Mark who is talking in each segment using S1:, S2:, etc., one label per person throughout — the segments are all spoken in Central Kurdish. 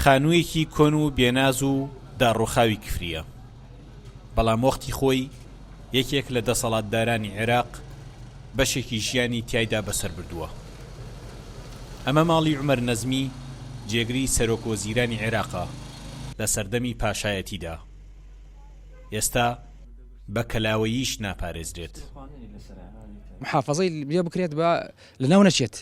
S1: خانوویەکی کۆن و بێناز و داڕووخاوی کفرییە، بەڵام وەختی خۆی یەکێک لە دەسەڵاتدارانی عێراق بەشێکی ژیانی تیایدا بەسەر بردووە. ئەمە ماڵی عومەر نەزمی جێگری سەرۆک وەزیرانی عێراقە لە سەردەمی پاشایەتیدا. ئێستا بە کەلاوەییش ناپارێزرێت.
S2: محافەزەی لێ بکرێت با لەناو نەچێت.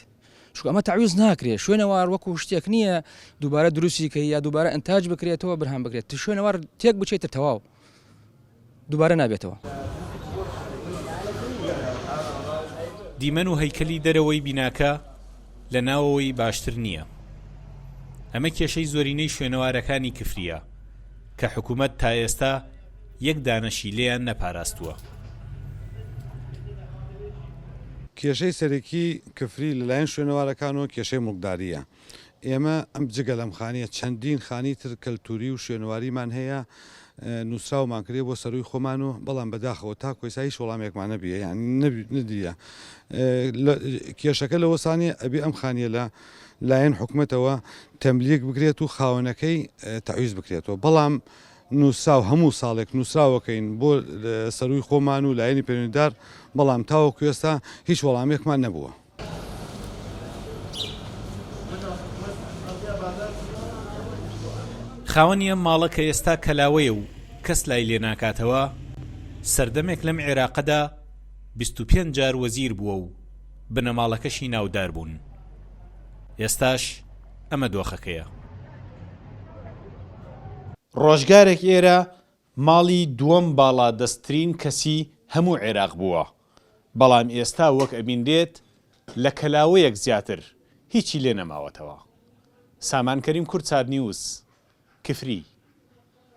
S2: چونکە ئەمە تەعویز ناکرێت شوێنەوار وەکو شتێک نییە دووبارە دروستی کەی یا دووبارە ئەنتاج بکرێتەوە برهام بکرێت شوێنەوار تێک بچێتە تەواو دووبارە نابێتەوە.
S1: دیمەن و هەیکەلی دەرەوەی بیناکە لە ناوەوەی باشتر نییە. ئەمە کێشەی زۆرینەی شوێنەوارەکانی کفرییە کە حکومەت تا ئێستا یەک دانەشی لێیان نەپاراستووە.
S3: کێشەی سەرەکی کفری لەلایەن شوێنەوارەکانەوە کێشەی موڵکدارییە. ئێمە ئەم جگە لەم خانییە چەندین خانی تر کەلتوری و شوێنەواریمان هەیە نووسراومان کردیە بۆ سەرووی خۆمان و بەڵام بەداخەوە تاکو ئێستا هیچ وەڵامێکمان نەبیە یانی نەدیە کێشەکە لەوەسانیە ئەبێ ئەم خانیە لە لایەن حکومەتەوە تەملیک بکرێت و خاوەنەکەی تەعویز بکرێتەوە بەڵام نووسراو هەموو ساڵێک نووسراوەکەین بۆ سەرووی خۆمان و لایەنی پەیوەندیدار، بەڵام تاوەکو ئێستا هیچ وەڵامێکمان نەبووە.
S1: خاوەنی ئەم ماڵە کە ئێستا کەلاوەیە و کەس لای لێ ناکاتەوە، سەردەمێک لەم عێراقەدا 25 جار وەزیر بووە و بنەماڵەکەشی ناودار بوون. ئێستاش ئەمە دۆخەکەیە. ڕۆژگارێک ئێرە ماڵی دووەم باڵادەستترین کەسی هەموو عێراق بووە، بەڵام ئێستا وەک ئەبینرێت لە کەلاوەیەک زیاتر هیچی لێ نەماوەتەوە. سامان کەریم کوردسات نیوز، کفری.